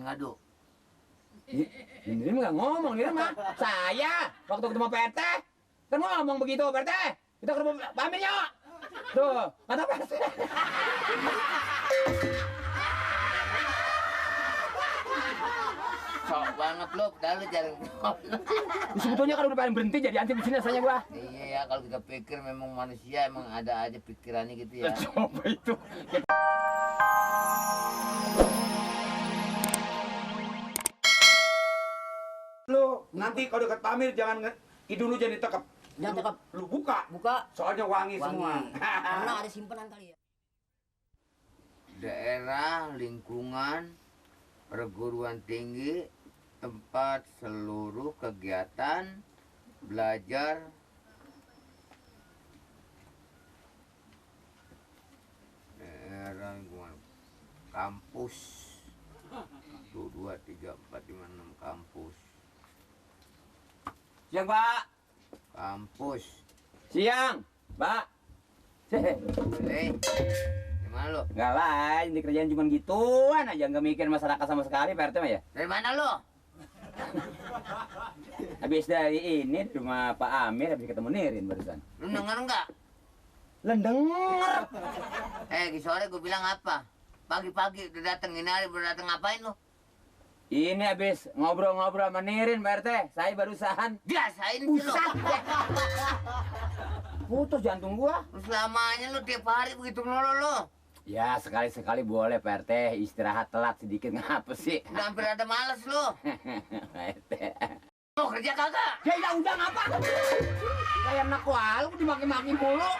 ngadu. Ini nggak ngomong, ini mah saya waktu ketemu Pak RT kan ngomong begitu, Pak RT. Kita ketemu Pak Amir yuk. Tuh, kata Pak RT. Sok banget lo, padahal lu jarang. Sebetulnya kalau udah paling berhenti jadi anti mesin rasanya gua. Iya ya, kalau kita pikir memang manusia emang ada aja pikirannya gitu ya. Coba itu. Lu nanti kalau dekat Pak Amir jangan hidung lu jangan ditekap. Jangan tekap. Lu buka. Buka. Soalnya wangi semua. Karena ada simpanan kali ya. Daerah, lingkungan, perguruan tinggi, tempat seluruh kegiatan belajar daerah lingkungan kampus 1, 2, 3, 4, 5, 6 kampus. Siang, Pak. Kampus. Siang, Pak. Gimana lo? Enggak lain, di kerjaan cuma gituan aja, nggak mikir masyarakat sama sekali, Pak RT mah ya. Dari mana lo? Habis dari ini, di rumah Pak Amir, habis ketemu Nirin barusan. Lu denger nggak? Lendenger. Di sore gue bilang apa? Pagi-pagi udah dateng, ini hari udah dateng ngapain lo? Ini habis ngobrol-ngobrol sama Nirin, Pak RT. Saya barusan. Biasain sih lo. Pusat. Putus jantung gua. Lu selamanya lu tiap hari begitu melulu lo. Ya, sekali-sekali boleh, Pak RT. Istirahat telat sedikit, ngapa sih? Udah hampir ada males lo. Pak RT. Mau kerja kagak? Ya udah ngapa? Kayak anak walu dimaki-maki mulu.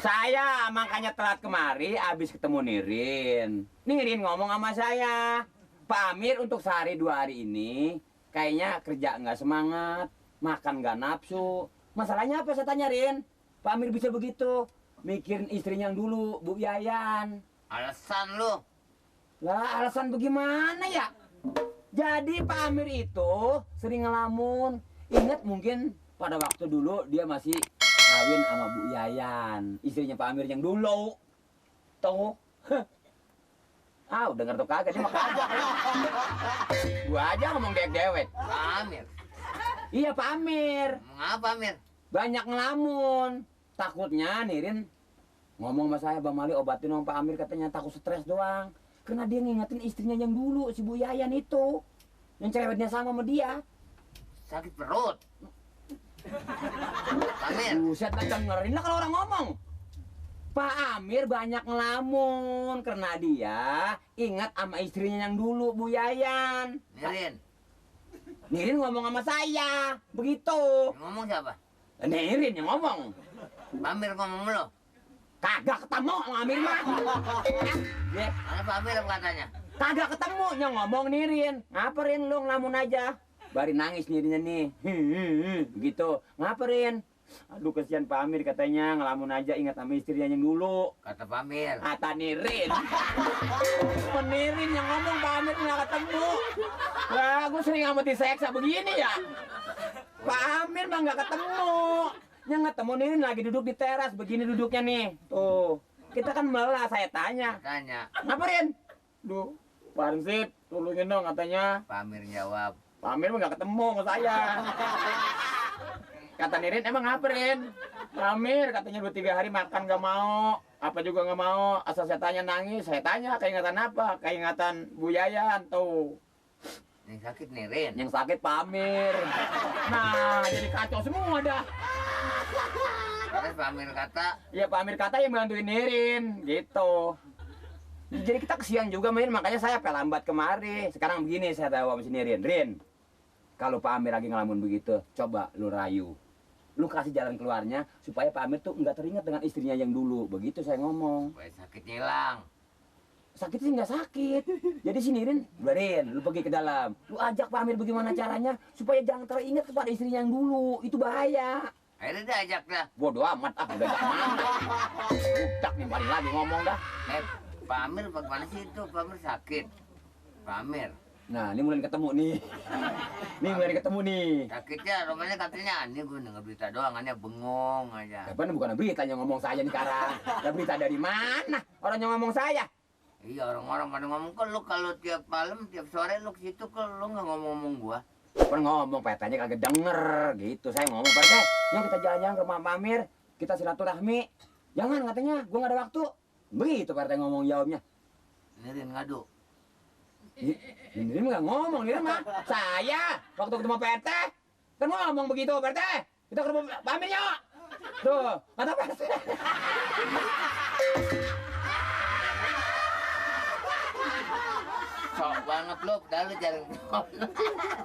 Saya makanya telat kemari abis ketemu Nirin. Nirin ngomong sama saya, Pak Amir untuk sehari 2 hari ini kayaknya kerja nggak semangat, makan nggak nafsu. Masalahnya apa saya tanya, Rin? Pak Amir bisa begitu, mikirin istrinya yang dulu, Bu Yayan. Alasan lu. Lah alasan bagaimana ya? Jadi Pak Amir itu sering ngelamun. Ingat mungkin pada waktu dulu dia masih kawin sama Bu Yayan, istrinya Pak Amir yang dulu. Tuh. Udah ngerti kagak, dia mah kagak. Gua aja ngomong dewek-dewek. Pak Amir. Iya Pak Amir. Ngomong apa Amir? Banyak ngelamun. Takutnya Nirin ngomong sama saya, Bang Mali obatin sama Pak Amir, katanya takut stres doang. Karena dia ngingetin istrinya yang dulu, si Bu Yayan itu. Yang cerewetnya sama dia. Sakit perut. Amir. Buset, dengerin lah kalau orang ngomong. Pak Amir banyak ngelamun karena dia ingat sama istrinya yang dulu, Bu Yayan. Nirin. Nirin ngomong sama saya, begitu. Yang ngomong siapa? Nirin yang ngomong. Pak Amir ngomong lo. Kagak ketemu sama Amir mah. Ya, Mana Pak Amir apa katanya? kagak ketemu yang ngomong Nirin. Ngapain lu ngelamun aja? Bari nangis Nirinnya nih. Begitu. Ngapain? Aduh kesian Pak Amir katanya, ngelamun aja ingat sama istrinya yang dulu. Kata Pak Amir. Kata Nirin. Nirin yang ngomong, Pak Amir nggak ketemu. Lah, gue sering amat diseksa begini ya. Pak Amir mah nggak ketemu. Yang ketemu Nirin lagi duduk di teras, begini duduknya nih. Tuh, kita kan malah saya tanya. Tanya. Ngapain? Duh, Pak Ansip, tolongin dong katanya. Pak Amir jawab. Pak Amir mah nggak ketemu sama saya. Kata Nirin, emang ngapain? Pak Amir katanya 2-3 hari makan gak mau, apa juga gak mau. Asal saya tanya nangis, saya tanya keingatan apa? Keingatan Bu Yayan tuh. Yang sakit Nirin. Yang sakit Pak Amir. Nah, jadi kacau semua dah. Terus Pak Amir kata. Iya Pak Amir kata yang bantuin Nirin, gitu. Jadi kita kesian juga main, makanya saya pelambat kemari. Sekarang begini saya tahu sama si Nirin. Rin, kalau Pak Amir lagi ngelamun begitu, coba lu rayu. Lu kasih jalan keluarnya supaya Pak Amir tuh nggak teringat dengan istrinya yang dulu. Begitu saya ngomong. Supaya sakitnya hilang. Sakit sih nggak sakit. Jadi si Nirin, Rin, lu pergi ke dalam. Lu ajak Pak Amir bagaimana caranya supaya jangan teringat kepada istrinya yang dulu. Itu bahaya. Akhirnya dia ajak dah. Bodoh amat, udah gak mana. Udah nih balik lagi ngomong dah. Pak Amir bagaimana sih itu? Pak Amir sakit. Pak Amir. Nah, ini mulai ketemu nih. Nih mulai ketemu nih. Sakitnya, romanya katanya, ini gue denger berita doang, aneh bengong aja. Apa bukan berita yang ngomong saya nih sekarang. Ya berita dari mana? Orang yang ngomong saya. Iya, orang-orang pada ngomong ke lu kalau tiap malam, tiap sore lu ke situ ke lu nggak ngomong-ngomong gua. Kan ngomong Pak RT kagak denger gitu. Saya ngomong Pak RT, yuk kita jalan-jalan ke rumah Pak Amir, kita silaturahmi. Jangan katanya, gua nggak ada waktu. Begitu Pak RT ngomong jawabnya. Nirin ngadu. Ini nggak ngomong, ini mah saya waktu ketemu Pak RT kan ngomong begitu Pak RT. Kita ke rumah Pak Amir yuk. Tuh, kata Pak RT. Sok banget lu, padahal lu jarang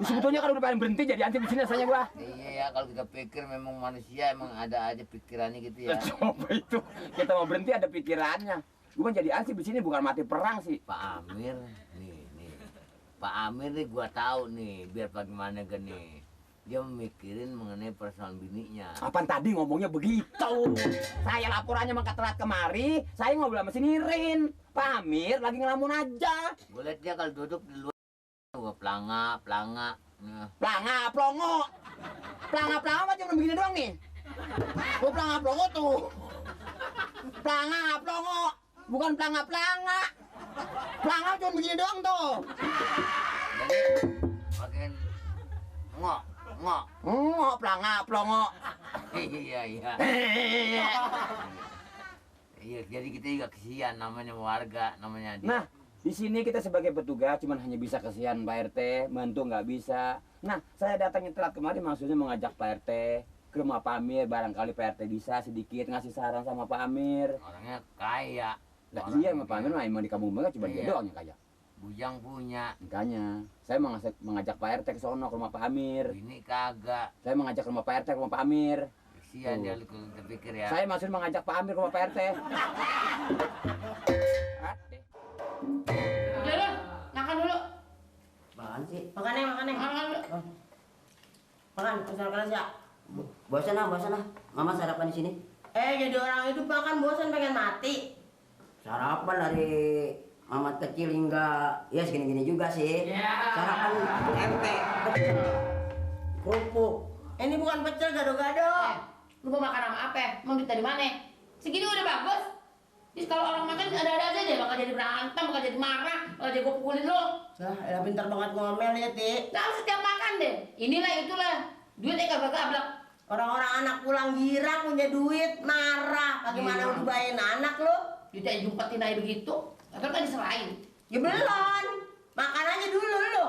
Sebetulnya kalau udah paling berhenti jadi anti mesin rasanya gua. Iya ya, kalau kita pikir memang manusia emang ada aja pikirannya gitu ya. Coba itu kita mau berhenti ada pikirannya. Gua jadi ansi di sini bukan mati perang sih. Pak Amir, nih. Pak Amir nih gua tahu nih, biar bagaimana gini. Dia memikirin mengenai persoalan bininya. Apaan tadi ngomongnya begitu? Saya laporannya mangkat telat kemari, saya ngobrol sama si Nirin. Pak Amir lagi ngelamun aja. Gue liat dia kalau duduk di luar, gua pelanga. Nah. Pelanga, plongo. Pelanga mah cuma begini doang nih. Gua pelanga plongo tuh. Pelanga, plongo. Bukan pelanga. Pelanga cuma begini doang tuh. Jadi makin ngok. Pelanga, plongo. Iya. Iya, jadi kita juga kesian namanya warga, namanya dia. Nah, di sini kita sebagai petugas cuman hanya bisa kasihan Pak RT, bantu nggak bisa. Nah, saya datangnya telat kemarin maksudnya mengajak Pak RT ke rumah Pak Amir, barangkali Pak RT bisa sedikit ngasih saran sama Pak Amir. Orangnya kaya. Lah iya, sama Pak Amir mah emang di kampung banget cuma dia Iya. doang yang kaya. Bujang punya, Makanya, saya mengajak Pak RT ke sono ke rumah Pak Amir. ini kagak. Saya mengajak ke rumah Pak RT ke rumah Pak Amir. Kesian Tuh. dia lu kalau kita pikir ya. Saya maksud mengajak Pak Amir ke rumah Pak RT. Udah dong, makan dulu. Makan sih. Makan dulu. Makan, pesan ya. Bosan ah. Mama sarapan di sini. Jadi orang itu makan bosan pengen mati. Sarapan dari mama kecil hingga ya segini-gini juga sih. Ya. Sarapan tempe, pecel, kerupuk. Ini bukan pecel gado-gado. Lu mau makan sama apa? Mau duit dari mana? Segini udah bagus. Terus kalau orang makan ada-ada aja deh, bakal jadi berantem, bakal jadi marah, bakal jadi gua pukulin lu. Lah, pintar banget ngomel ya, Ti. Nggak harus setiap makan deh. Inilah itulah. Duitnya kagak gablak. Orang-orang anak pulang girang punya duit, marah. Bagaimana Iya. lu dibayarin anak lu? Duitnya jumpetin aja begitu. Atau kan diserahin. Ya belum. Makan aja dulu lu.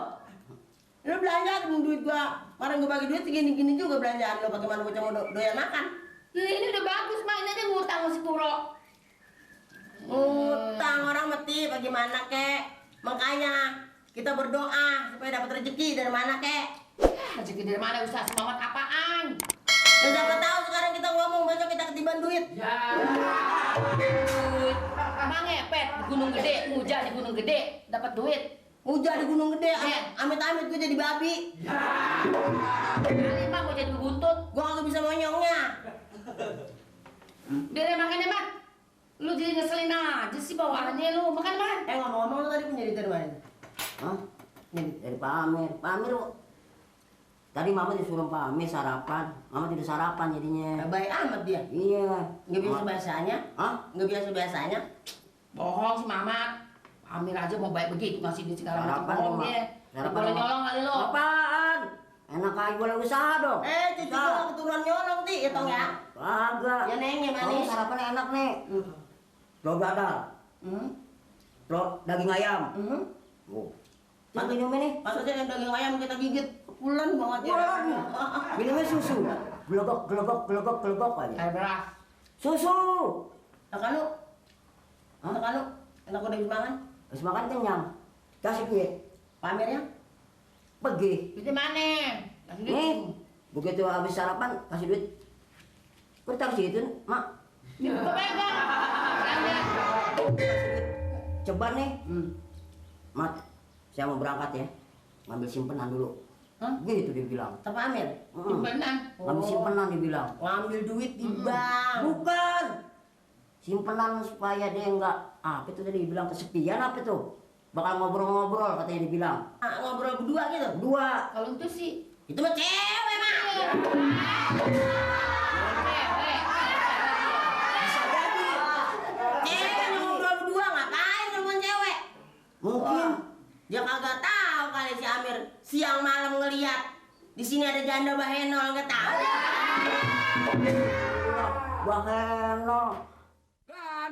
Lu belanja duit gua. Kemarin gua bagi duit segini-gini juga belanjaan lu. Bagaimana bocah mau doyan makan? Ya, ini udah bagus, Mak. Ini aja ngutang sama si Turo. Utang orang mati bagaimana kek? Makanya kita berdoa supaya dapat rezeki dari mana kek? Rezeki dari mana usaha semangat apaan? Dan siapa tahu sekarang kita ngomong besok kita ketiban duit. Ya. Duit. Emang ngepet di Gunung Gede, ngujah di Gunung Gede, dapat duit. Hujan di Gunung Gede, Iya. amit-amit gue jadi babi. Kali Mak mau jadi buntut. Gua kagak bisa monyongnya. Udah deh makan ya, Mak. Lu jadi ngeselin aja sih bawaannya lu. Makan, Mak. Ngomong-ngomong lu tadi punya duit dari mana? Hah? Ini dari Pak Amir. Pak Amir, tadi Mama disuruh Pak Amir sarapan. Mama tidak sarapan jadinya. Baik amat dia. Iya. Nggak biasa biasanya. Hah? Nggak biasa biasanya. Bohong si Mama. Amir aja mau baik begitu ngasih duit segala macam. Sarapan Bohong Mak. dia. Sarapan, Boleh Mak. nyolong kali lu. Apaan? Enak aja boleh usaha dong. Cucu gua keturunan nyolong ti, ya tau ya. Kagak. Ya nengnya Kamu manis. sarapannya enak nih. Telur dadar, telur daging ayam. Oh. Terus minumnya nih? Maksudnya yang daging ayam kita gigit pulen banget ya. Minumnya susu. Gelogok aja. Air beras. Susu. Makan lu. Makan lu. Enak udah bisa makan. Habis makan kenyang. Kasih duit. Pamernya. Pergi. Duitnya mana? Kasih duit. Nih. Begitu habis sarapan kasih duit. Kok taruh situ, Mak? Ini gua pegang. Anda. Coba nih. Mat, saya mau berangkat ya. Ngambil simpenan dulu. Hah? Gitu dia bilang. Tak pamer. Simpenan. Ngambil simpenan dia bilang. Ngambil duit di bank. Bukan. Simpenan supaya dia enggak apa itu tadi dibilang kesepian apa itu? Bakal ngobrol-ngobrol katanya dibilang. Ngobrol berdua gitu. Dua. Kalau itu sih. Itu mah cewek mah. Bisa jadi. Cewek yang ngobrol berdua ngapain telepon cewek? siang malam ngeliat di sini ada janda Bahenol, nggak tahu. Baheno. Kan?